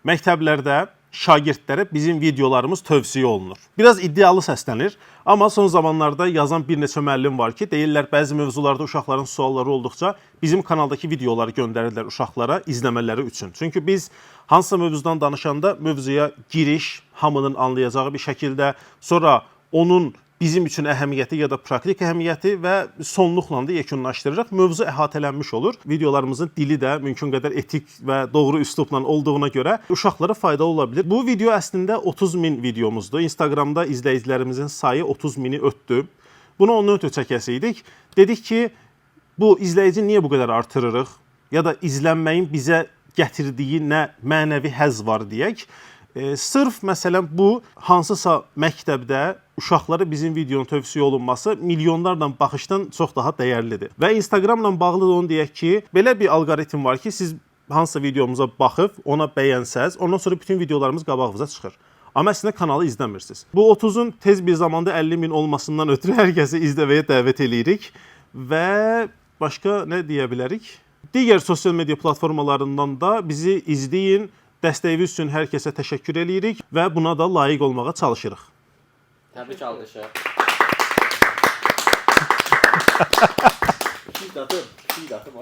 Məktəblərdə şagirdlərə bizim videolarımız tövsiyə olunur. Biraz iddialı səslənir, amma son zamanlarda yazan bir neçə müəllim var ki, deyirlər bəzi mövzularda uşaqların sualları olduqca bizim kanaldakı videoları göndərirlər uşaqlara izləmələri üçün. Çünki biz hansısa mövzudan danışanda mövzuya giriş hamının anlayacağı bir şəkildə, sonra onun bizim üçün əhəmiyyəti ya da praktik əhəmiyyəti və sonluqla da yekunlaşdırırıq. Mövzu əhatələnmiş olur. Videolarımızın dili də mümkün qədər etik və doğru üslubla olduğuna görə uşaqlara faydalı ola bilər. Bu video əslində 30 min videomuzdur. Instagramda izləyicilərimizin sayı 30 mini ötdü. Bunu ondan ötürü çəkəsi idik. Dedik ki, bu izləyici niyə bu qədər artırırıq? Ya da izlənməyin bizə gətirdiyi nə mənəvi həzz var deyək. Sırf məsələn bu hansısa məktəbdə uşaqlara bizim videonun tövsiyə olunması milyonlarla baxışdan çox daha dəyərlidir. Və Instagramla bağlı da onu deyək ki, belə bir alqoritm var ki, siz hansısa videomuza baxıb ona bəyənsəz, ondan sonra bütün videolarımız qabağınıza çıxır. Amma əslində kanalı izləmirsiniz. Bu 30-un tez bir zamanda 50 min olmasından ötürü hər kəsi izləməyə dəvət eləyirik və başqa nə deyə bilərik? Digər sosial media platformalarından da bizi izləyin. Dəstəyiniz üçün hər kəsə təşəkkür eləyirik və buna da layiq olmağa çalışırıq. Təbrik alqışı. Pişik də atım. Pişik də atım.